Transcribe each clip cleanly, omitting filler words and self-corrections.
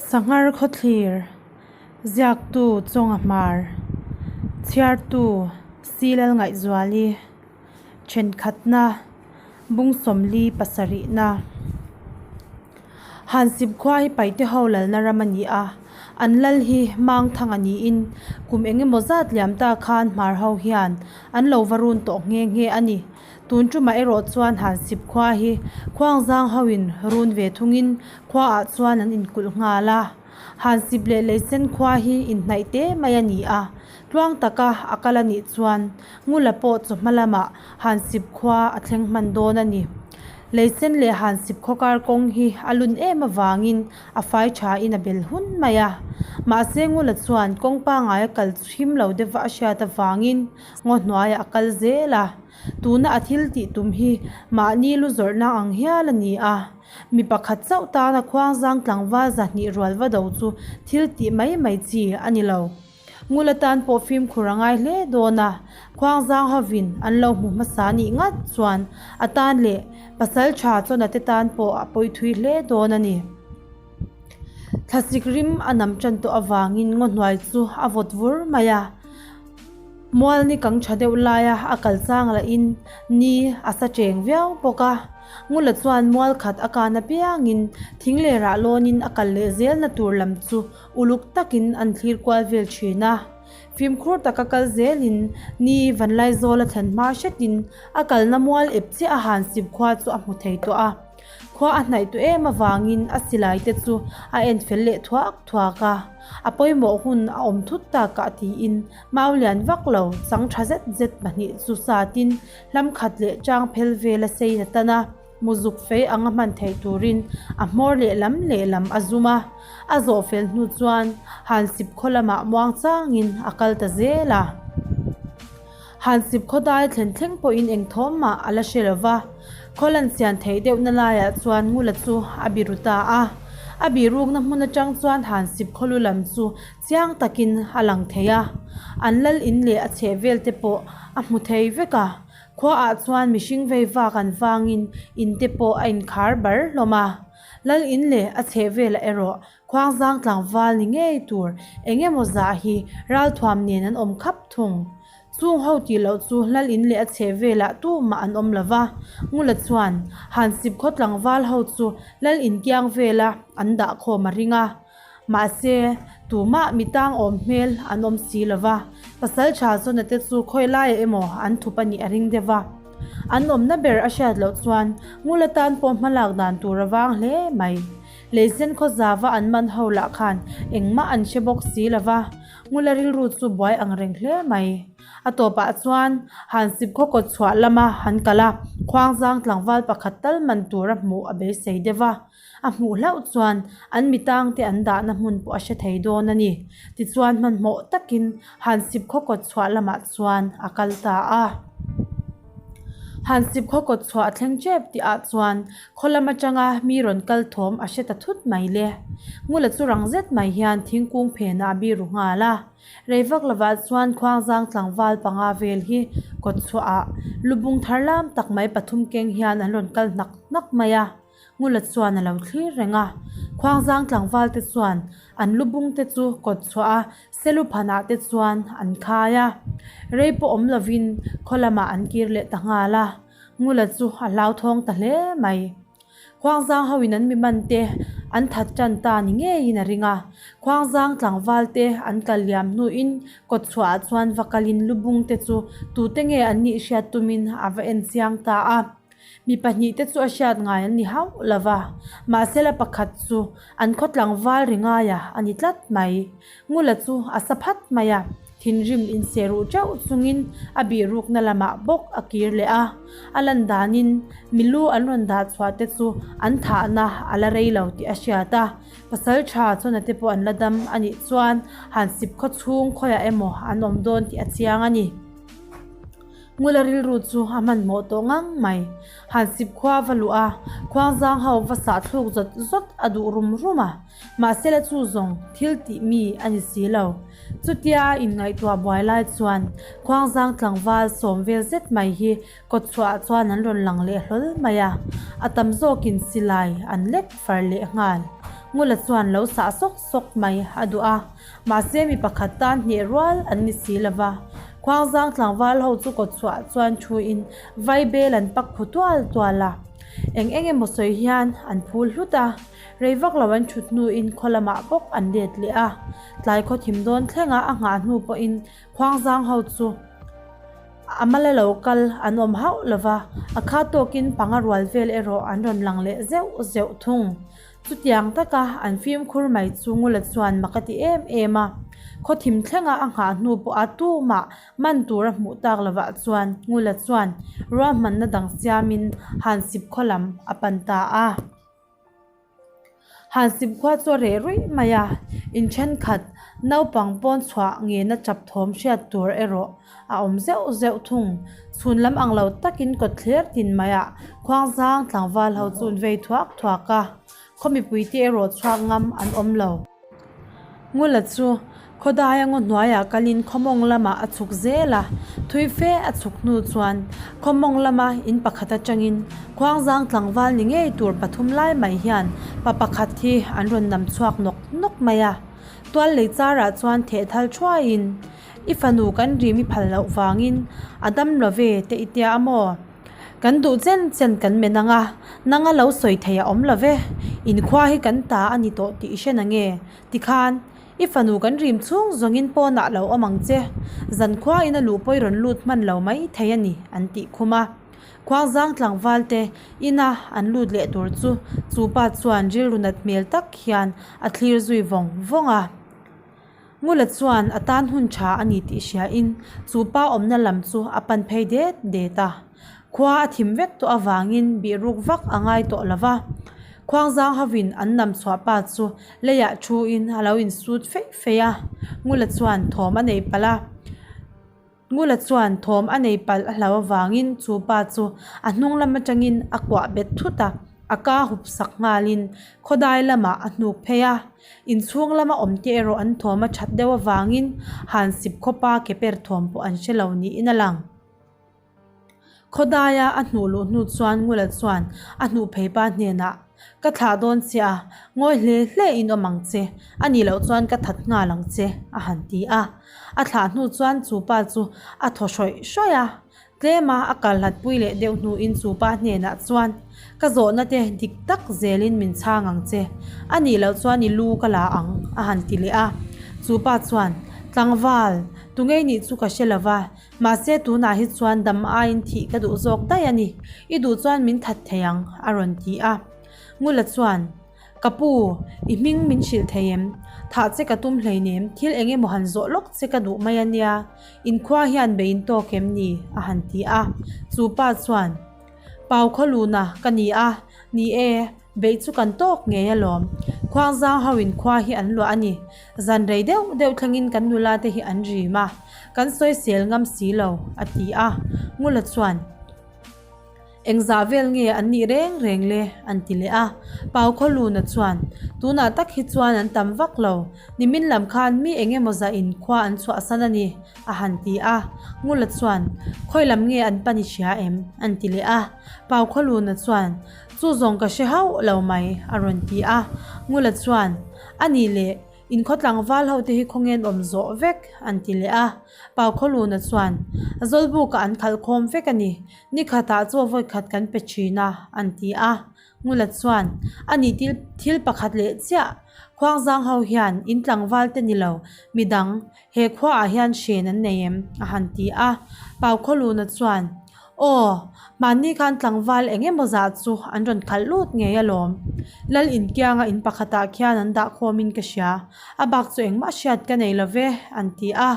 Sanghar khawthlir, Ziaktu Chawnga Hmar, Chhiartu Silal Ngaihzuali, Thenkhatna, Bung 47 na. Hansip khua hi Paite ho lalna ram a ni a, an lal hi Mangthanga niin kum eng emaw zat liam ta khan Hmar ho hian an lo va run tawh nghe nghe a ni. Tun tumah erawh chuan Hansip khua hi Khuangzang hoin run ve thungin khuaah chuan an inkulh nghal a. Hansip leh Leisen khua hi inhnaih te mai a ni a, tluang taka a kal a nih chuan Ngula pawh chawhma lamah Hansip khua a thleng hman dawn a ni. Leisen leh Hansip khaw kar kawng hi a lun em avangin a fai thain a bel hun mai a. Mahse Ngula chuan kawng pangaia kal him lo deuhva a hriat avangin ngaw hnuaiah a kal zel a. Tuna a thil tih tum hi mahni lu zawrhna ang hial a ni a, mi pakhat chauh tana khuangzang tlangval zahnih rual va do chu thil tih mai mai chi a ni lo. Ngula tan pawh fimkhur a ngai hle dawn a, khuangzang hovin an lo hmu hmasa nih ngat chuan a tan leh pasal tha chawna te tan pawh a pawi thui hle dawn a ni. Thlasik rim a nam tan tawh avangin ngaw hnuai chu a vawt vur mai a. Mual ni kang tha deuh laia a kal chang lahin ni a sa cheng viau bawk a. Ngula chuan mual khat a kan apiangin thing leh rah lawnin a kal leh zelna tur lam chu uluk takin an thlir kual vel thin a. Fimkhur taka kal zelin ni Vanlaizawla thlen hma hretin a kalna mual ep chiah a han sip khua chu a hmu thei tawh a. Khua a hnaih tawh em avangin a silai te chu a en fel leh thuak thuak a, a pawimawh hun a awm thut takah tiin mau lian vak lo chang tha zet zet pahnih chu satin hlam khat leh chang phel vel a sei na tan a, muzuk fei anga hman theih turin a hmawr lehlam lehlam a zum a, a zawh fel hnu chuan Hansip khaw lamah muang changin a kal ta zel a. Hansip khawdai thlen thleng pawhin eng thawm mah a la hre lo va, khaw lan chian theih deuhna laiah chuan Ngula chu a biru ta a. A bihrukna hmun atang chuan Hansip khawlu lam chu chiang takin a lang thei a, an lal in leh a chheh vel te pawh a hmu thei vek a. Khuaah chuan mihring vei vak an vangin in te pawh a inkhar bar hlawm a. Lal in leh a chheh velah erawh Khuangzang tlangval ni ngei tur eng emaw zah hi ralthuam nen an awm khap thung. Chung ho tih loh chu lal in leh a chheh velah tumah an awm lo va. Ngula chuan Hansip khaw tlangval ho chu lal in kiang vela an dah khawm a ring a. Mahse, tumah mi tang awm hmel an awm si lo va. Pasaltha Zawna te chu khawi laiah emaw an thup a nih a ring deuh va. An awmna ber a hriat loh chuan Ngula tan pawh hmalak dan tur a vang hle mai. Leisen khaw zava an man ho lah khan engmah an hre bawk si lo va, Ngula rilru chu buai ang reng hle mai. A tawpah chuan Hansip khaw kawt chhuah lama han kal a, Khuangzang tlangval pakhat tal man tura hmuh a beisei deuh va. A hmuh hlauh chuan an mitangte an dahna hmun pawh a hre thei dawn a ni. Tichuan hmanhmawh takin Hansip khaw kawt chhuah lamah chuan a kal ta a. Hansip khaw kawt chhuah a thleng tep tih ah chuan khaw lam atanga mi rawn kal thawm a hre ta thut mai le. Ngula chu rang zet mai hian thingkung phenah a biru nghal a. Rei vak lovah chuan khuangzang tlangval panga vel hi kawt chhuah ah lubung thar lam tak mai pathum keng hian an rawn kal hnak hnak mai a. Ngula chuan a lo thlir reng a, Khuangzang tlangval te chuan an lubung te chu kawt chhuah a, selu phanah te chuan an khai a. Rei pawh awm lovin khaw lamah an kir leh ta nghal a, Ngula chu a hlauthawng ta hle mai. Khuangzang hoin an mi man te an that tan ta ni ngeiin a ring a, Khuangzang tlangval te an kal liam hnuin kawt chhuahah chuan va kalin lubung te chu tute nge an nih hriat tumin a va en chiang ta a. Mi pahnih te chu a hriat ngai an ni hauh lo va, mahsela pakhat chu an khaw tlangval ri ngaia a ni tlat mai. Ngula chu a sa phat mai a, thinrim inseh ruh teuh chungin a bih rukna lamah bawk a kir leh a. A lan danin mi lu an rawn dah chhuah te chu an thahna a la rei lo tih a hriat a, pasal tha chuan a te pawh an la dam a nih chuan han sip khaw chhung khawiah emaw an awm dawn tih a chiang a ni. Ngula rilru chu a hmanhmawh tawh ngang mai. Han sip khua va luh a, khuangzang ho va sah thluk zawt zawt a duh rum rum a, mahsela chu zawng thil tih mi a ni si lo. Chutia a inngaihtuah buai lai chuan khuangzang tlangval sawm vel zet mai hi kawtchhuah chuan an rawn lang leh hlawl mai a, a tam zawkin silai an lek far leh nghal. Ngula chuan lo sah sawk sawk mai a duh a, mahse mi pakhat tan hneh rual an ni si lo va. Khuangzang tlangval ho chu kawtchhuah chuan thuin vaibel an pak phu tual tual a. Eng eng emaw sawi hian an phul hlut a, rei vak lo an thut hnuin khaw lamah bawk an let leh a. Tlai khaw thim dawn thlenga a nghah hnu pawhin Khuangzang ho chu a mala lo kal an awm hauh lo va, a kha tawkin panga rual vel erawh an rawn lang leh zeuh zeuh thung. Chutiang taka an fimkhur mai chu Ngula chuan mak a ti em em a. Khaw thim thlenga a nghah hnu pawha tumah man tur a hmuh tak lovah chuan Ngula chuan ruahmanna dang siamin Hansip khaw lam a pan ta a. Hansip khua chu a reh ruih mai a, in thenkhat naupang pawn chhuah ngena chap thawm hriat tur erawh a awm zeuh zeuh thung. Chhun lam ang lo takin kawt thler tin maiah khuangzang tlangval ho chu an vei thuak thuak a, khaw mipuite erawh chhuak ngam an awm lo. Ngula chu khawdaia ngaw hnuaiah kalin khawmawng lamah a chhuk zel a, thui fe a chhuk hnu chuan khawmawng lama in pakhat atangin khuangzang tlangval ni ngei tur pathum lai mai hian pa pakhat hi an rawn nam chhuak nawk nawk mai a. Tual lei charah chuan theh thal thuaiin, I fanu kan rim i phal loh vangin a dam lo ve te i tia a maw? Kan duh chen chen kan men ang a, nanga lo sawi thei a awm lo ve. Inkhua hi kan ta a ni tawh tih i hre na nge? Tikhan, i fanu kan rim chhung zawngin pawnah lo awm ang che. Zankhua in a luh pawh i rawn lut hman lo mai thei a ni, an tih khum a. Khuangzang tlangval te ina an lut leh tur chu chu pa chuan rilru nat hmel tak hian a thlir zui vawng vawng a. Ngula chuan a tan hun tha a ni tih hriain chu pa awmna lam chu a pan phei det det a. Khua a thim vek tawh avangin bihruk vak a ngai tawh lo va. Khuangzang hovin an nam chhuah pa chu leiah thuin a lo insut feih feih a. Ngula chuan thawm a nei palh a. Ngula chuan thawm a nei palh a hlau avangin chu pa chu a hnung lam atangin a kuah bet thut a, a ka hup sak nghalin khawdai lamah a hnuk phei a. Inchhung lama awm te erawh an thawm a that deuh avangin han sip khawpa ke per thawm pawh an hre lo niin a lang. Khawdaia a hnuh luh hnu chuan Ngula chuan a hnuh phei pa hnenah, Ka thlah dawn che a, ngawi hle hle in awm ang che, a nih loh chuan ka that nghal ang che, a han ti a. A thlah hnu chuan chu pa chu a thaw hrawih hrawih a, tlema a kal hlat pui leh deuh hnuin chu pa hnenah chuan, Ka zawhna te dik tak zelin min chhang ang che, a nih loh chuan i lu ka la ang, a han ti leh a. Chu pa chuan, Tlangval, tungei nih chu ka hre lo va, Mahse tunah hi chuan dam aiin thih ka duh zawk daih a ni, i duh chuan min that thei ang, a rawn ti a. Ngula chuan, Ka pu, i hming min hrilh thei em? Thah che ka tum hleinem, thil eng emaw han zawh lawk che ka duh mai a nia, inkhua hian bei in tawk em ni? a han ti a. Chu pa chuan, Pau khawluna ka ni a, ni e, beih chu kan tawk ngei alawm. Khuangzang ho in khua hi an luah a ni. Zan rei deuh deuh thlengin kan nula te hi an rim a, kan sawisel ngam si lo, a ti a. Ngula chuan, Engzah vel nge an nih reng reng le? an ti leh a. Pau Khawluna chuan, Tunah tak hi chuan an tam vak lo. Nimin lam khan mi eng emaw zah in khua an chhuahsan a ni, a han ti a. Ngula chuan, Khawi lam nge an pan i hria em? an ti leh a. Pau Khawluna chuan, Chu zawng ka hre hauh lo mai, a rawn ti a. Ngula chuan, A nih leh, in khaw tlangval ho te hi khawngen awm zawh vek, an ti leh a. Pau Khawluna chuan, Zawlbukah an khalh khawm vek a ni. Nikhatah chaw vawikhat kan pe thin a, an ti a. Ngula chuan, A nih til thil pakhat leh chiah, Khuangzang ho hian in tlangval te ni lo, midang, he khuaah hian hren an nei em? a han ti a. Pau Khawluna chuan, Aw, mahni khan tlangval eng emaw zah chu an rawn khalh lut ngei alawm. Lal inkianga in pakhatah khian an dah khawmin ka hria, a bak chu engmah hriat ka nei lo ve, an ti a.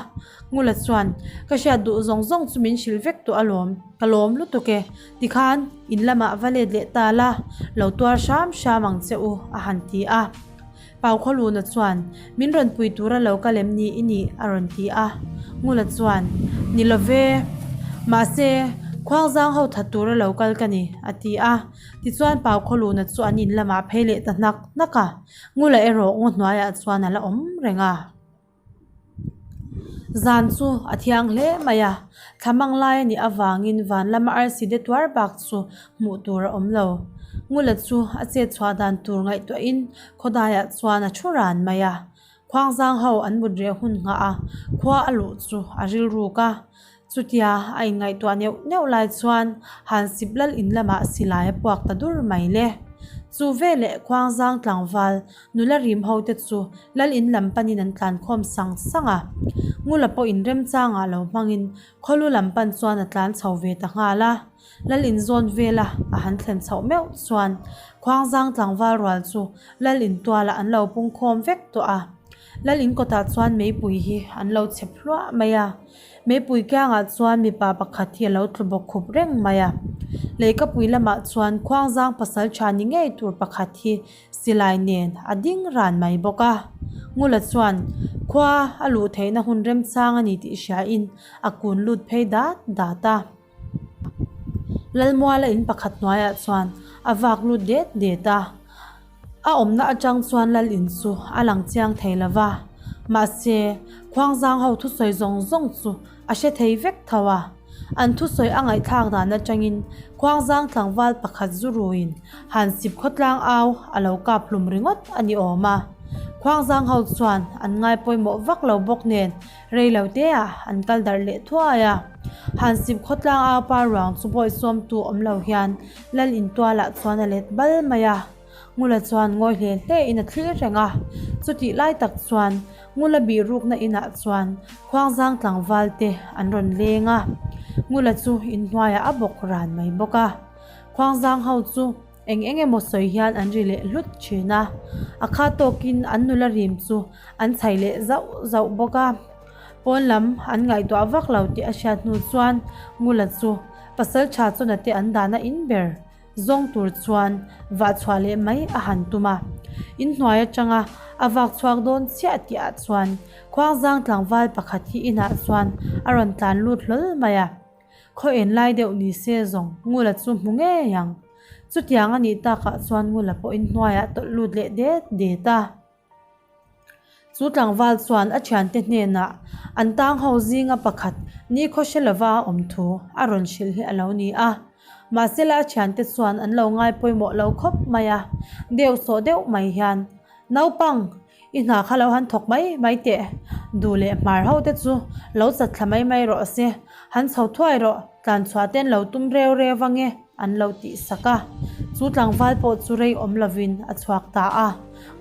Ngula chuan, Ka hriat duh zawng zawng chu min hrilh vek tawh alawm, ka lawm lutuk e. Tikhan, in lamah va let leh ta la, lo tuar hram hram ang che u, a han ti a. Pau Khawluna chuan, Min rawn pui tura lo kal em ni i nih? a rawn ti a. Ngula chuan, Ni lo ve. Mahse, Khuangzang ho that tura lo kal ka ni, a ti a. Tichuan Pau Khawluna chu an in lamah phei leh ta hnak hnak a. Ngula erawh ngaw hnuaiah chuan a la awm reng a. Zan chu a thiang hle mai a, thla mang lai a nih avangin van lama arsi de tuar bak chu hmuh tur a awm lo. Ngula chu a chet chhuah dan tur ngaihtuahin khawdaiah chuan a thu ran mai a. Khuangzang ho an mut reh hun nghah a, khua a luh chu a rilruk a. Chutia a inngaihtuah neuh neuh lai chuan Hansip lal in lamah silai a puak ta dur mai le. Chu veleh Khuangzang tlangval nula rim ho te chu lal in lam panin an tlan khawm sang sang a. Ngula pawh in remchangah lo hmangin khawlu lam pan chuan a tlan chho ve ta nghal a. Lal in zawn vela a han thlen chhoh meuh chuan Khuangzang tlangval rual chu lal in tualah an lo pung khawm vek tawh a. Lal in kawtah chuan meipui hi an lo chep hluah mai a. Meipui kiangah chuan mipa pakhat hi a lo tlu bawk khup reng mai a. Leikapui lamah chuan Khuangzang pasal tha ni ngei tur pakhat hi silai nen a ding ran mai bawk a. Ngula chuan khua a luh theihna hun remchang a ni tih hriain a kun lut phei dat dat a. Lalmuala in pakhat hnuaiah chuan a vak lut det det a, a awmna atang chuan lal in chu a lang chiang thei lo va, mahse khuangzang ho thusawi zawng zawng chu a hre thei vek tho a, an thusawi a ngaihthlak dan atangin khuangzang tlangval pakhat zu ruin Hansip khawtlang au a lo kap hlum ringawt a ni awm a, khuangzang ho chuan an ngai pawimawh vak lo bawk nen Rei lo te ah an kal darh leh thuai a. Hansip khawtlang au pa ruang chu bawi sawmtu awm lo hian lal intual ah chuan a let bal mai a. Ngula chuan ngawi hle hle in a thlir reng a. Chutih lai tak chuan Ngula bih rukna inah chuan Khuangzang tlangval te an rawn leng a. Ngula chu inhnuaiah a bawk ran mai bawk a. Khuangzang ho chu. Eng eng emaw sawi hian an ri leh hlut thin a, a kha tawkin an nula rim chu an chhai leh zauh zauh bawk a. Pawn lam an ngaihtuah vak lo tih a hriat hnu chuan Ngula chu pasal tha chawna te an dahna in ber zawng tur chuan vah chhuah leh mai a han tum a. Inhnuai atanga a vak chhuak dawn chiah tih ah chuan Khuangzang tlangval pakhat hi inah chuan a rawn tlan lut hlawl mai a. Khaw en lai deuh ni se zawng Ngula chu hmu ngei ang. Chutiang a nih takah chuan Ngula pawhin hnuaiah tawlh lut leh det det a. Chu tlangval chuan a thiante hnenah an tang ho zinga pakhat nikhaw hre lova a awm thu a rawn hrilh hi a lo ni a. Mahsela a thiante chuan an lo ngai pawimawh lo khawp mai a, deuhsawh deuh mai hian, Naupang, I hna kha lo han thawk mai mai teh, duh leh hmar ho te chu lo chat thla mai mai rawh se, han chho thuai rawh, tlan chhuah ten lo tum reu reu ange an lo tih sak a. Chu tlangval pawh chu rei awm lovin a chhuak ta a,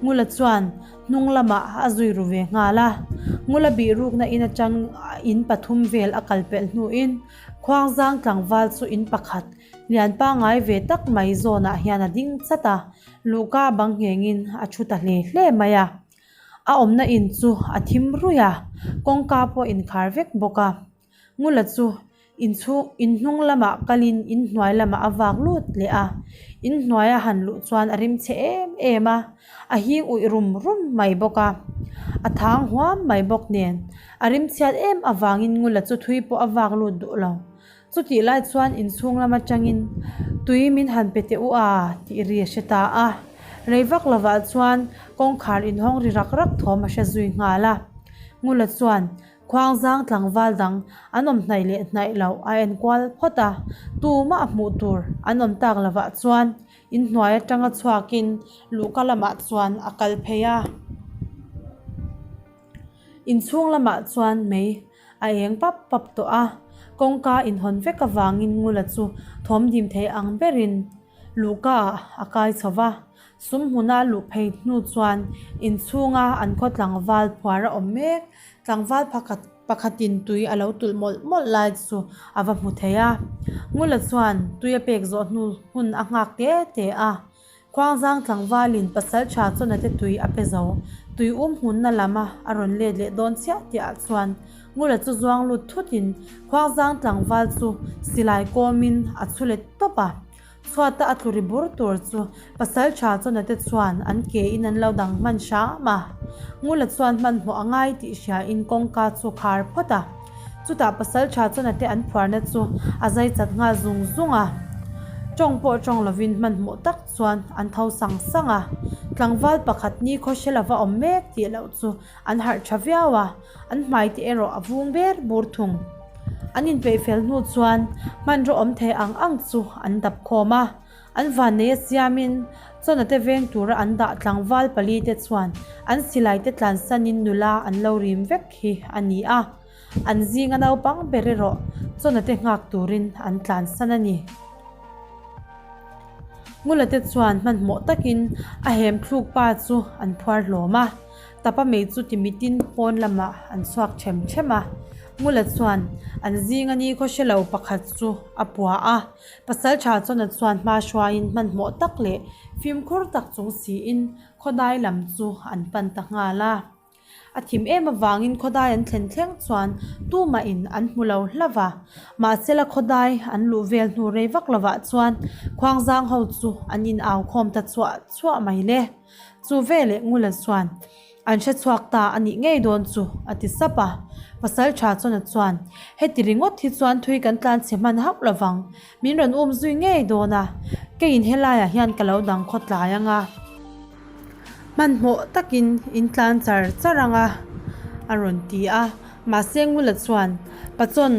Ngula chuan hnung lamah a zui ru ve nghal a. Ngula bih rukna in atang in pathum vel a kal pelh hnuin Khuangzang tlangval chu in pakhat lian pangngai ve tak mai zawnah hian a ding chat a. Luhka bang nghengin a thu ta hle hle mai a, a awmna in chu a thim ruih a, kawngka pawh inkhar vek bawk a. Ngula chu inchhung inhnung lamah kalin inhnuai lamah a vak lut leh a, inhnuai a han luh chuan a rim chhe em em a, a hing uih rum rum mai bawk a, a thang huam mai bawk nen a rim chhiat em avangin Ngula chu thui pawh a vak lut duh lo. Chutih lai chuan inchhung lam atangin tui min han pe teh u a tih ri a hre ta a. Rei vak lovah chuan kawngkhar inhawng ri rak rak thawm a hre zui nghal a. Ngula chuan Khuangzang tlangval dang an awm hnaih leh hnaih loh a enkual phawt a, tumah hmuh tur an awm tak lovah chuan inhnuai atanga chhuakin luhka lamah chuan a kal phei a. Inchhung lamah chuan mei a eng pap pap tawh a, kawngka inhawn vek avangin Ngula chu thawm dim thei ang berin luhka ah a kai chho va. Sum hmuna luh phei hnu chuan inchhunga an khaw tlangval phuar a awm mek, tlangval pakhat pakhatin tui a lo tulh mawlh mawlh lai chu a va hmu thei a. Ngula chuan tui a pek zawh hnu hun a nghak te te a. Khuangzang tlangvalin pasal tha chuan a te tui a pe zo. Tui um hmunna lam a a rawn let leh dawn chiah tih ah chuan Ngula chu zuang lut thutin Khuangzang tlangval chu silai kawmin a chhu let tawp a. Chhuata a tlu ri bur tur chu pasal tha chuan a te chuan an ke in an lo dang hman hram a. Ngula chuan hmanhmawh a ngai tih hria in kawngka chu khar phawt a. Chutah pasal tha chuan a te an phuarna chu a zai chat nghal zung zung a. Ṭawng pawh ṭawng lovin hmanhmawh tak chuan an tho sang sang a. Tlangval pakhat nikhaw hre lova awm mek tih loh chu an harh ṭha viau a, an hmai te erawh a vung ber bur thung. An inpeih fel hnu chuan hmanraw awm thei ang ang chu an dap khawm a. An vannei a siamin Chawna te veng tura an dah tlangval pali te chuan an silai te tlansanin nula an lo rim vek hi a ni a. An zinga naupang ber erawh Chawna te nghak turin an tlansan a ni. Ngula te chuan hmanhmawh takin a hem thluk pa chu an phuar hlawm a. Tapa mei chu timitin pawn lamah an chhuak them them a. Ngula chuan an zinga nikhaw hre lo pakhat chu a pua a. Pasaltha Chawna chuan hma hruaiin hmanhmawh tak leh fimkhur tak chung siin khawdai lam chu an pan ta nghal a. A thim em avangin khawdai an thlen thleng chuan tumahin an hmu lo hlauh va. Mahsela khawdai an luh vel hnu rei vak lovah chuan khuangzang ho chu an in au khawm ta chhuah chhuah mai le. Chu veleh Ngula chuan an hre chhuak ta a nih ngei dawn chu a ti sap a. Pasal tha chuan a chuan heti ringawt hi chuan thui kan tlan chhe hman hauh lovang min rawn um zui ngei dawn a, keiin helaiah hian ka lo dang khaw tlai ang a. Hmanhmawh takin in tlan char char ang a, a rawn ti a. Mahse Ngula chuan, Pachawn,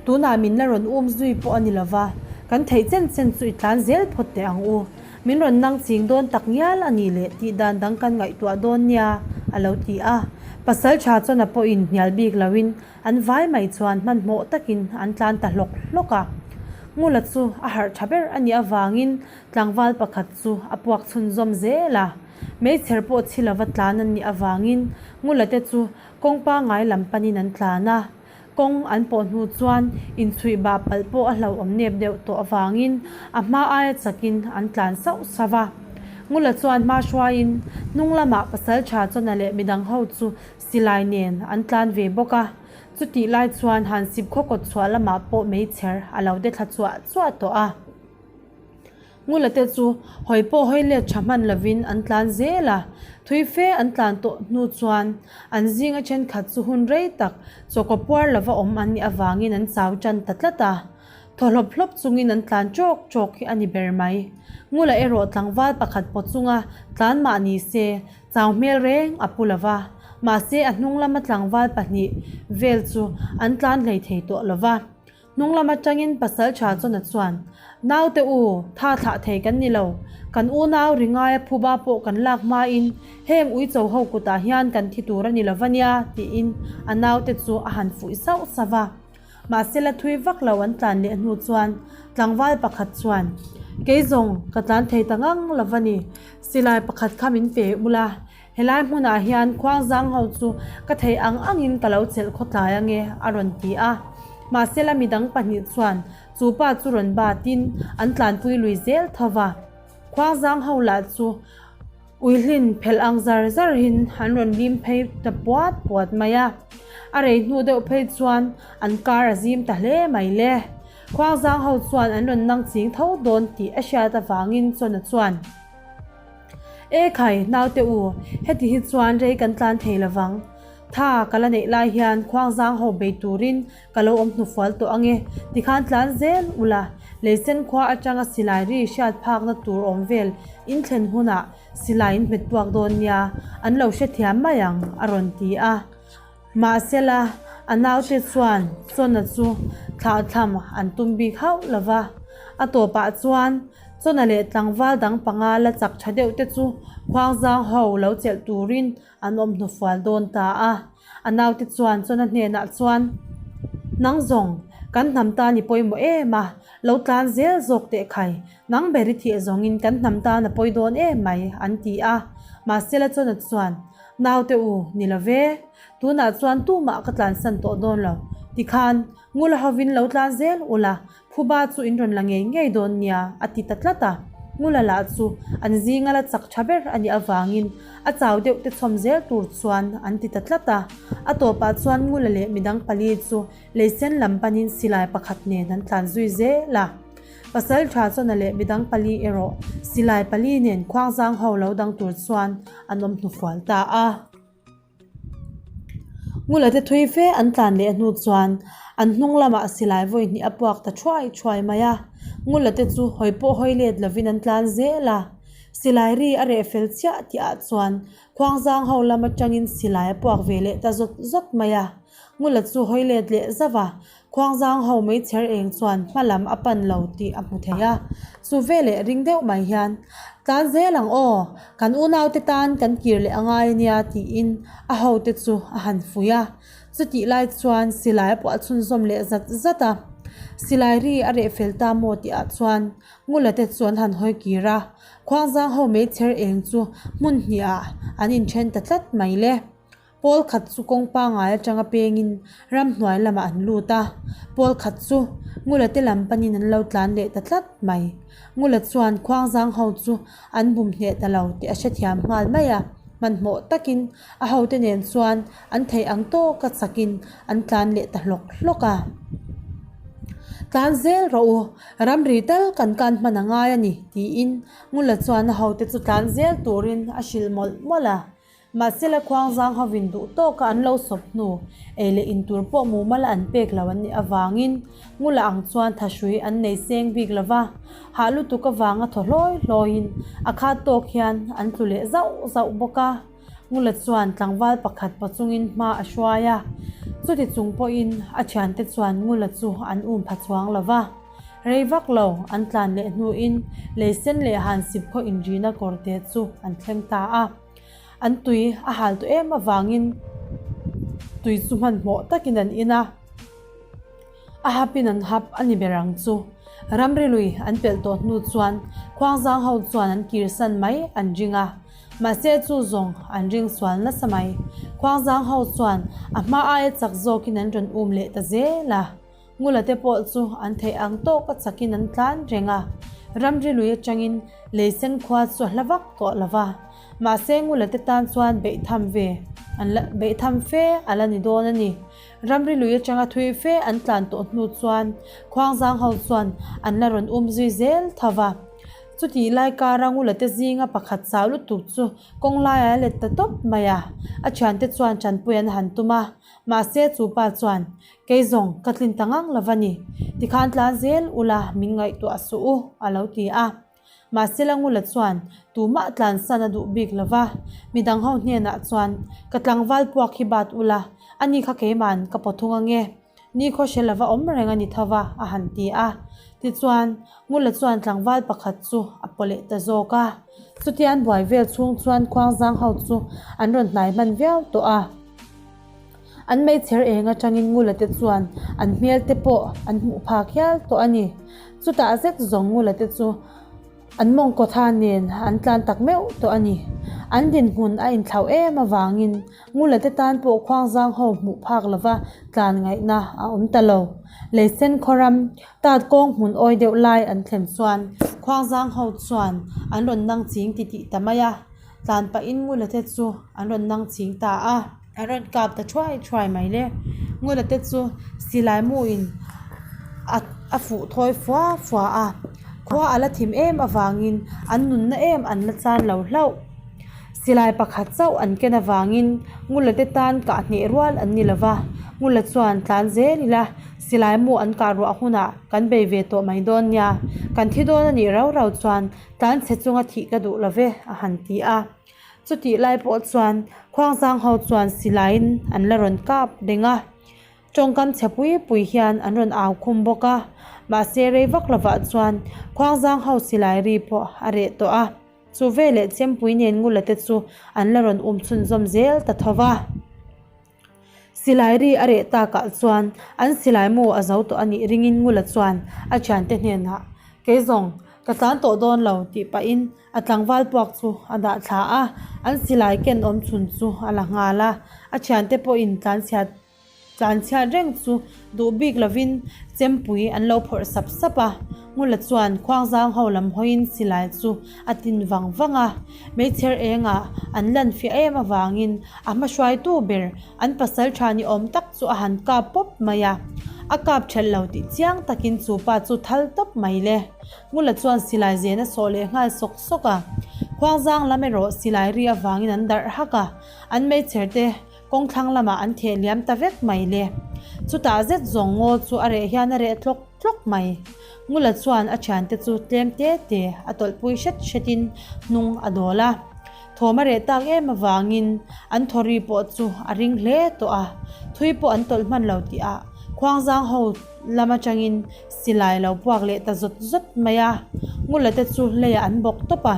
tunah min la rawn um zui pawh a ni lo va, kan theih chen chen chu i tlan zel phawt teh ang u. Min rawn nang ching dawn tak ngial a nih leh tih dan dang kan ngaihtuah dawn nia, a lo ti a. Pasal tha chuan a pawhin hnial bik loin an vai mai chuan hmanhmawh takin an tlan ta hlawk hlawk a. Ngula chu a harh tha ber a nih avangin Tlangval pakhat chu a puak chhunzawm zel a, meichher pawh chhi lova tlan an nih avangin Ngula te chu kawng pangngai lam panin an tlan a. Kawng an pawh hnu chuan inchhuih bah palh pawh a hlauhawm nep deuh tawh avangin a hma aia chakin an tlan sauh sauh a. Ngula chuan hma hruaiin hnung lamah Pasaltha Chawna leh midang ho chu silai nen an tlan ve bawk a. Chutih lai chuan Hansip khaw kawt chhuah lamah pawh meichher a lo de thla chuah chuah tawh a. Ngula te chu hawi pawh hawi let tha hman lovin an tlan zel a, thui fe an tlan tawh hnu chuan an zinga thenkhat chu hun rei tak chawkaw puar lova awm an nih avangin an chau tan ta tlat a. Thaw hlawp hlawp chungin an tlan tawk tawk hi a ni ber mai. Ngula erawh tlangval pakhat paw chunga tlan mah ni se chau hmel reng a pu lova, mahse a hnung lama tlangval pahnih vel chu an tlan hlei thei tawh lova. Hnung lam atangin pasal tha chuan a chuan, Naute u, tha thlah thei kan ni lo. Kan unau ri ngaia phuba pawh kan lak hmain heng uicho ho kutah hian kan thi tur a ni lo va nia, tiin a naute chu a han fuih sauh sauh a. Mahse la thui vak lo an tlan leh hnu chuan tlangval pakhat chuan, Kei zawng ka tlan thei ta ngang lo va ni, silai pakhat kha min pe ula, Helai hmunah hian khuangzang ho chu ka theih ang angin ka lo chelh khawtlai ange a rawn ti a. Mahsela midang pahnih chuan chu pa chu rawn batin an tlanpui lui zel tho va. Khuangzang ho lah chu uihlin phelh ang zar zarhin an rawn lim phei ta puat puat mai a. A rei hnu deuh phei chuan an kar a zim ta hle mai le. Khuangzang ho chuan an rawn nang ching tho dawn tih a hriat avangin Chawna chuan. E khai, naute u, heti hi chuan rei kan tlan thei lovang. Tha ka la neih lai hian khuangzang ho bei turin ka lo awm hnufual tawh ange, tikhan tlan zel ula, leisen khua atanga silai ri hriat phakna tur awm vel in thlen hunah silai in hmet puak dawn nia, an lo hrethiam mai ang, a rawn ti a. Mahsela, a naute chuan Chawna chu thlahthlam an tum bik hauh lo va. A tawpah chuan Chawna leh tlangval dang panga la chak tha deuh te chu khuangzang ho lo chelh turin an awm hnufual dawn ta a. A naute chuan Chawna hnenah chuan, Nang zawng, kan hnam tan i pawimawh em a, lo tlan zel zawk teh khai, nang ber i thih zawngin kan hnam tan a pawi dawn em mai, an ti a. Mahsela Chawna chuan, Naute u, ni lo ve. Tunah chuan tumah ka tlansan tawh dawn lo. Tikhan, Ngula hovin lo tlan zel ula, phuba chu in rawn la ngei ngei dawn nia, a ti ta tlat a. Ngula lah chu an zinga la chak tha ber a nih avangin a chau deuh te chhawm zel tur chuan an ti ta tlat a. A tawpah chuan Ngula leh midang pali chu leisen lam panin silai pakhat nen an tlan zui zel a. Pasal tha chuan a leh midang pali erawh silai pali nen khuangzang ho lo dang tur chuan an awm hnufual ta a. Ngula te thui fe an tlan leh hnu chuan an hnung lamah silai vawi hnih a puak ta thuai thuai mai a. Ngula te chu hawi pawh hawi let lovin an tlan zel a. Silai ri a reh fel chiah tih ah chuan Khuangzang ho lam atangin silai a puak ve leh ta zawt zawt mai a. Ngula chu hawi let leh zauh a, Khuangzang ho meichher eng chuan hma lam a pan lo tih a hmu thei a. Chu veleh ring deuh mai hian, Tlan zel ang aw, kan unaute tan kan kir leh a ngai ania tiin a hote chu a han fuih a. Chutih lai chuan silai a puah chhunzawm leh zat zat a. Silai ri a reh fel ta maw tihah chuan Ngula te chu an han hawi kir a. Khuangzang ho meichher eng chu hmun hnihah an inthen ta tlat mai le. Pawl khat chu kawng pangngai atanga pengin ramhnuai lamah an lut a, pawl khat chu Ngula te lam panin an lo tlan leh ta tlat mai. Ngula chuan Khuangzang ho chu an bum hneh ta lo tih a hrethiam nghal mai a, hmanhmawh takin a hote nen chuan an theih ang tawka chakin an tlan leh ta hlawk hlawk a. Tlan zel rawh u, ramri tal kan kan hman a ngai a ni, tiin Ngula chuan a hote chu tlan zel turin a hrilh mawlh mawlh a. Mahsela Khuangzang hovin duh tawka an lo sawp hnu, ei leh in tur pawh mumal an pek lo an nih avangin Ngula ang chuan thahrui an nei seng bik lo va, hah lutuk avanga thaw hlawi hlawiin a khat tawk hian an tlu leh zauh zauh bawk a. Ngula chuan tlangval pakhat paw chungin hma a hruai a, chuti chung pawhin a thiante chuan Ngula chu an um pha chuang lo va. Rei vak lo an tlan leh hnuin Leisen leh Hansip khaw inrina kawrte chu an thleng ta a. An tui a hal tawh em avangin tui chu hmanhmawh takin an in a, a hapin an hap a ni ber ang chu. Ramri lui an pelh tawh hnu chuan Khuangzang ho chuan an kirsan mai an ring a, mahse chu zawng an ring sual nasa mai. Khuangzang ho chuan a hma aia chak zawkin an rawn um leh ta zel a. Ngula te pawh chu an theih ang tawk a chakin an tlan reng a, ramri lui atangin Leisen khua chu a hla vak tawh lo va. Mahse Ngula te tan chuan beih tham ve an la beih tham fe a la ni dawn a ni. Ramri lui atanga thui fe an tlan tawh hnu chuan Khuangzang ho chuan an la rawn um zui zel tho va. Chutih lai kara Ngula te zinga pakhat chau lutuk chu kawng laiah a let ta tawp mai a, a thiante chuan tanpui an han tum a, mahse chu pa chuan Kei zawng ka tlin ta ngang lo va ni, tikhan tlan zel ula min ngaihtuah suh u, a lo ti a. Mahse Langula chuan tumah tlansan a duh bik lo va, midang ho hnenah chuan, Ka tlangval puak hi bat ula, ani kha keima'n ka paw thung ange, nikhaw hre lova awm reng a ni tho va, a han ti a. Tichuan, Ngula chuan tlangval pakhat chu a paw leh ta zawk a. Chutian buai vel chhung chuan Khuangzang ho chu an rawn hnai hman viau tawh a. An meichher eng atangin Ngula te chuan an hmel te pawh an hmuh phak hial tawh a ni. Chutah zet zawng Ngula te chu an mawngkaw tha nen an tlan tak meuh tawh a ni. An dinhmun a inthlauh em avangin Ngula te tan pawh Khuangzang ho hmuh phak lova tlan ngaihna a awm ta lo. Leisen khawram tat kawng hmun awi deuh lai an thlen chuan Khuangzang ho chuan an rawn nang ching titih ta mai a. Tlan pahin Ngula te chu an rawn nang ching ta a. A rawn kap ta thuai thuai mai le. Ngula te chu silai mu in a a fuh thawi fua fua a. Khua a la thim em avangin an nunna em an la chan lo hlauh. Silai pakhat chauh an ken avangin Ngula te tan kah hneh rual an ni lova. Ngula chuan tlan zel ila silai mu an kah ruah hunah kan bei ve tawh mai dawn nia. Kan thi dawn a nih rau rau chuan tlan chhe chunga thih ka duh love a han ti a. Chutih lai pawh chuan Khuangzang ho chuan silaiin an la rawn kap reng a, tawngkam chhe pui pui hian an rawn au khum bawk a, mahse rei vak lovah chuan Khuangzang ho silai ri pawh a reh tawh a, chu veleh Chempui nen Ngula te chu an la rawn um chhunzawm zel ta tho va. Silai ri a reh takah chuan an silai mu a zo tawh a nih ringin Ngula chuan a thiante hnenah, Kei zawng, ka tlan tawh dawn lo tih pahin a tlangval puak chu a dah thla a, an silai ken awm chhun chu a la nghal a. A thiante pawhin tlanchhiat tlanchhiat reng chu duh bik lovin chempui an lo phawrh sap sap a. Ngula chuan Khuangzang ho lam hawiin silai chu a tin vang vang a, meichher engah an lan fiah em avangin A hmahruaitu ber an pasal tha ni awm tak chu a han kap pawp mai a, a kap ṭhelh lo tih chiang takin chu pa chu thal tawp mai le. Ngula chuan silai zen a sawh leh nghal sawk sawk a, Khuangzang lam erawh silai ri avangin an darh hak a, an meichher te. Kawng thlang lamah an theh liam ta vek mai le. Chutah zet zawng ngaw chu a reh hian a reh tlawk tlawk mai. Ngula chuan a thiante chu tlem te te a tawlhpui hret hretin hnung a dawl a. Thawm a reh tak em avangin an thaw ri pawh chu a ring hle tawh a. Thui pawh an tawlh hman lo tih ah Khuangzang ho lam atangin silai lo puak leh ta zawt zawt mai a. Ngula te chu leiah an bawk tawp a,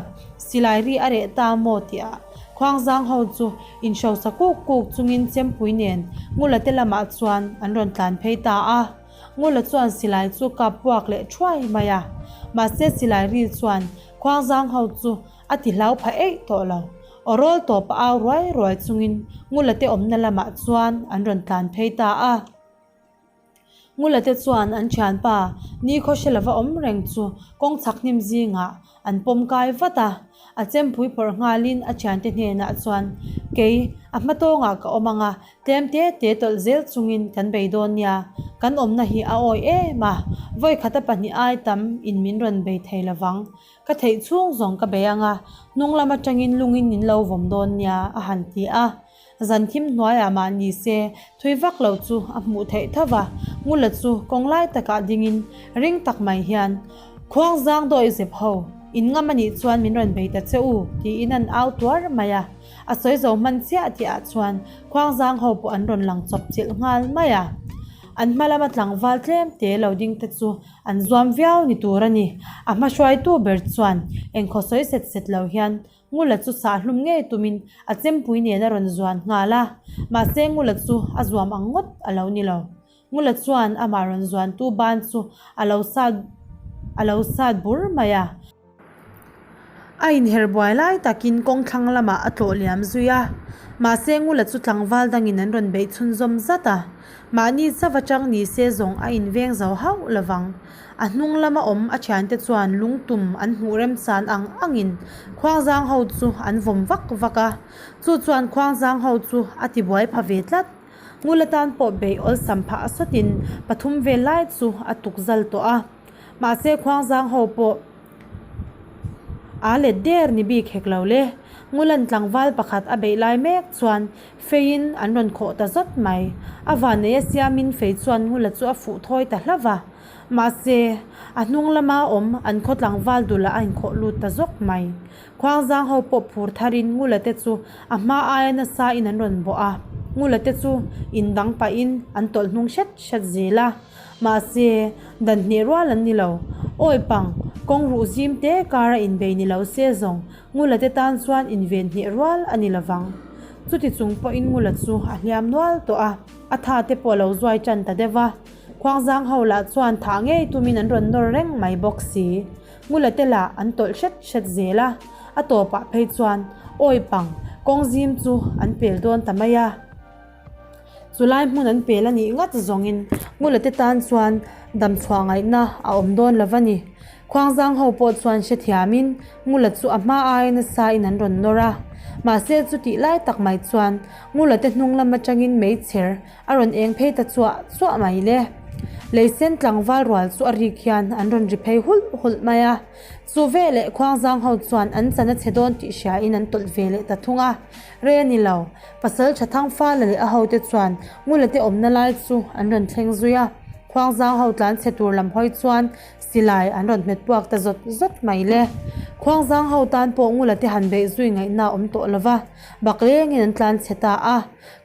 silai ri a reh ta maw tih ah Khuangzang ho chu Inhrosa kuk kuk chungin chempui nen Ngula te lamah chuan an rawn tlan phei ta a. Ngula chuan silai chu kap puak leh thuai mai a. Mahse silai ri chuan Khuangzang ho chu a ti hlau pha eih tawh lo. Aw rawl tawp a au ruai ruai chungin Ngula te awmna lamah chuan an rawn tlan phei ta a. Ngula te chuan an thianpa nikhaw hre lova awm reng chu kawng chhak hnim zingah an pawm kai vat a, a chempui phawrh nghalin a thiante hnenah chuan kei a hma tawngah ka awm ang a, tlem te te tawlh zel chungin kan bei dawn nia, kan awmna hi a awi em a, vawikhata pahnih ai tam in min rawn bei thei lovang, ka theih chhung zawng ka bei ang a, hnung lam atangin lungin min lo vawm dawn nia a han ti a. Zan thim hnuaiah mah ni se, thui vak lo chu a hmuh theih tho va, Ngula chu kawng lai takah dingin ring tak mai hian, Khuangzang dawi zep ho, in ngam anih chuan min rawn bei ta che u, tiin an au tuar mai a. A sawi zo hman chiah tihah chuan Khuangzang ho pawh an rawn lang chawp chilh nghal mai a. An hma lama tlangval tlem te lo ding te chu an zuam viau ni tur a ni. A hma hruaitu ber chuan engkhaw sawi set set lo hian Ngula chu sahhlum ngei tumin a chempui nen a rawn zuan nghal a, mahse Ngula chu a zuam ang ngawt a lo ni lo. Ngula chuan amah rawn zuantu ban chu a lo sat a lo sat bur mai a. A inher buai lai takin kawng thlang lamah a tlawh liam zui a, mahse Ngula chu tlangval dangin an rawn beih chhunzawm zat a, mahni chauh atang ni se zawng a inveng zo hauh lovang. A hnung lama awm a thiante chuan lungtum an hmuh remchan ang angin Khuangzang ho chu an vawm vak vak a, chu chuan Khuangzang ho chu a ti buai pha ve tlat. Ngula tan pawh beih awlsam phah sawtin pathum vel lai chu a tuk zal tawh a, mahse Khuangzang ho pawh a let der ni bik hek lo le. Ngulan tlangval pakhat a beih lai mek chuan feiin an rawn khawh ta zawt mai. A vanneia siamin fei chuan Ngula chu a fuh thawi ta hlauh va. Mahse, a hnung lama awm an khaw tlangval dulah a inkhawh lut ta zawk mai. Khuangzang ho pawh phur tharin Ngula te chu a hma aia nasa in an rawn bawh a, Ngula te chu in dang pahin an tawlh hnung hret hret zel a. Mahse, dan hnih rual an ni lo. Awi pang, kawng ruh zim te kara inbei ni lo se zawng Ngula te tan chuan inven hnih rual a ni lovang. Chuti chung pawhin Ngula chu a hliam nual tawh a, a tha te pawh a lo zuai tan ta deuh va. Khuangzang ho lah chuan thah ngei tumin an rawn nawr reng mai bawk si. Ngula te lah an tawlh hret hret zel a, a tawpah phei chuan awi pang kawng zim chu an pel dawn ta mai a. Chulai hmun an pel a nih ngat zawngin Ngula te tan chuan damchhuah ngaihna a awm dawn lo va ni. Khuangzang ho pawh chuan hrethiamin Ngula chu a hma aia nasa in an rawn nawr a. Mahse chutih lai tak mai chuan Ngula te hnung lam atangin meichher A rawn eng phei ta chuah chuah mai le. Leisen tlangval rual chu a rik hian an rawn ri phei hulh hulh mai a. Chu veleh Khuangzang ho chuan an chan a che dawn tih hria in an tawlh ve leh ta thung a. Rei a ni lo, pasal tha thang fala leh a hote chuan Ngula te awmna lai chu an rawn thleng zui a. Khuangzang ho tlan chhe tur lam hawi chuan silai an rawn hmet puak ta zawt zawt mai le. Khuangzang ho tan pawh Ngula te han beih zui ngaihna a awm tawh lova, baklengin an tlan chhe ta a.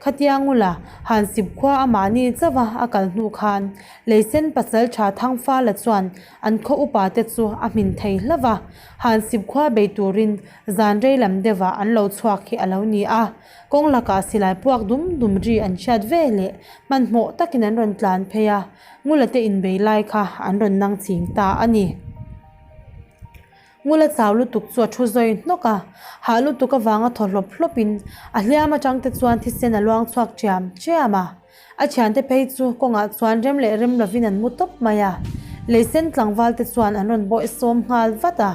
Khatia Ngula han sip khua a mahni chauh a a kal hnu khan Leisen pasal tha Thangfala chuan an khaw upa te chu a hmin thei hlauh va, han sip khua bei turin zan rei lam deuhah an lo chhuak hi a lo ni a. Kawng lakah silai puak dum dum ri an hriat ve leh hmanhmawh takin an rawn tlan phei a, Ngula te inbei lai kha an rawn nang ching ta a ni. Ngula chau lutuk chu a thu zawi hnawk a, hah lutuk avanga thaw hlawp hlawpin a hliam atang te chuan thisen a luang chhuak ṭiam ṭiam a. A thiante phei chu kawngah chuan rem leh rem lovin an mu tawp mai a, leisen tlangval te chuan an rawn bawih sawm nghal vat a.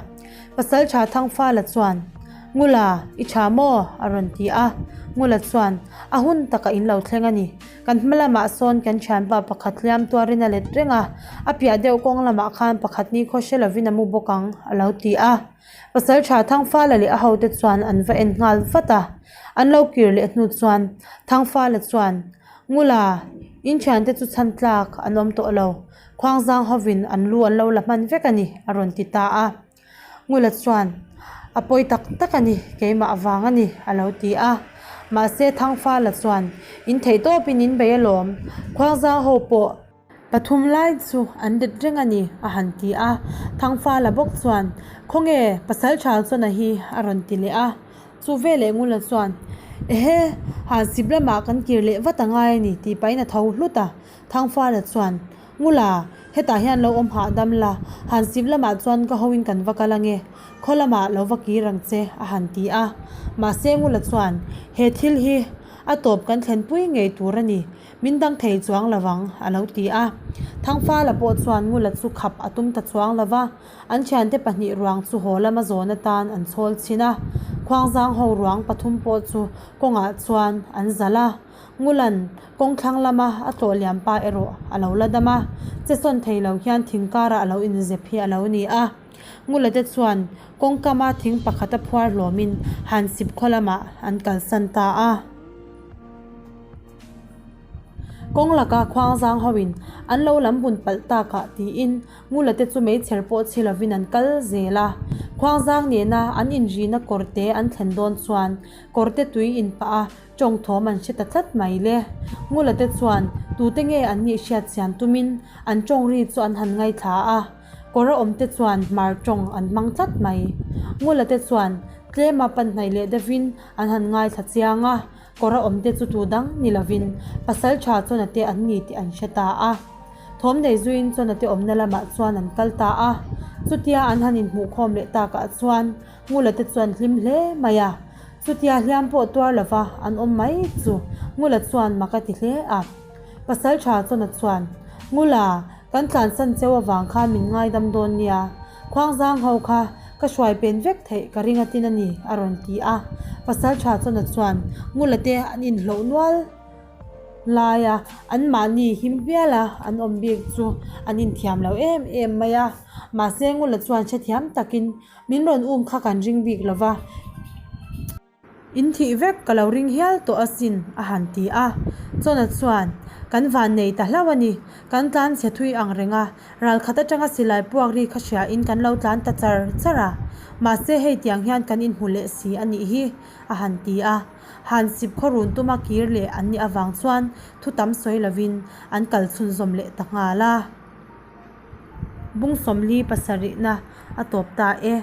Pasalṭha Thangfala chuan, Ngula, i ṭha maw? a rawn ti a. Ngula chuan, A hun takah in lo thleng a ni. Kan hma lamah sawn kan thianpa pakhat hliam tuarin a let reng a, a piah deuh kawng lamah khan pakhat ni khaw hre lovin a mu bawk ang, a lo ti a. Pasaltha Thangfala leh a hote chuan an va en nghal vat a. An lo kir leh hnu chuan Thangfala chuan, Ngula, in thiante chu chhan tlak an awm tawh lo. Khuangzang hovin an lu an lo la hman vek a ni, a rawn ti ta a. Ngula chuan, A pawi tak tak a ni, keimah vang a ni, a lo ti a. Mahse Thangfala chuan, In theih tawpin in bei alawm, Khuangzang ho pawh pathum lai chu an det reng a ni, a han ti a. Thangfala bawk chuan, Khawnge, pasal Thal chuan a hi, a rawn ti leh a. Chu veleh Ngula chuan, Ehe, han sip lamah kan kir leh vat a ngai a ni, tih pahin a tho hlut a. Thangfala chuan, Ngula, hetah hian lo awm hahdam la, han sip lamah chuan ka hoin kan va kal ange, khaw lamah lo va kir ang che, a han ti a. Mahse Ngula chuan, He thil hi a tawp kan thlenpui ngei tur a ni, min dang thei chuang lo vang, a lo ti a. Thangfala pawh chuan Ngula chu khap a tum ta chuang lo va, an thiante pahnih ruang chu haw lama zawn atan an chhawl chhin a. Khuangzang ho ruang pathum pawh chu kawngah chuan an zalh a. Ngulan kawng thlang lama a tlawh liam pa erawh a lo la dam a, che sawn thei lo hian thing karah a lo inzep hi a lo ni a. Ngula te chuan kawng kama thing pakhat a phuar hlawmin han sip khaw lamah an kalsan ta a. Kawng laka khuangzang hoin an lo lam bun palh takah tiin Ngula te chu meichher pawh chhi lovin an kal zel a. Khuangzang nena an inrina kawrte an thlen dawn chuan kawrte tui inpah a Tawng thawm an hre ta tlat mai le. Ngula te chuan tute nge an nih hriat chian tumin an tawng ri chu an han ngaithla a, kawr a awm te chuan hmar tawng an hmang tlat mai. Ngula te chuan tlema pan hnaih leh deuhin an han ngaithla chiang a, kawr a awm te chu tu dang ni lovin pasal tha chuan a te an ni tih an hre ta a. Thawm nei zuiin chuan a te awmna lamah chuan an kal ta a, chutia an han inhmuhkhawm leh takah chuan Ngula te chuan hlim hle mai a, chutia hliam pawh tuar lova an awm mai chu Ngula chuan mak a ti hle a. Pasal tha chuan a chuan, Ngula, kan tlansan cheu avang khan min ngaidam dawn nia, Khuangzang ho kha ka hruai pen vek theih ka ring atin a ni, a rawn ti a. Pasal tha chuan a chuan, Ngula te an inhloh nual. Laia anmahni him hmiala an awm bik chu an inthiam lo em em mai a, mahse Ngula chuan hrethiam takin min rawn um kha kan ring bik lo va, in thih vek ka lo ring hial tawh asin a han ti a, Chawna chuan kan van nei ta hlauh a ni, kan tlan chhe thui ang reng a, ral khat atanga silai puak ri kha hria in kan lo tlan ta char char a, mahse hei tiang hian kan inhmu leh si a nih hi a han ti a. Han sip khaw run tuma kir leh an nih avang chuan thu tam sawi lovin an kal chhunzawm leh ta nghal a. Bung sawmli pasarihna a tawp ta e.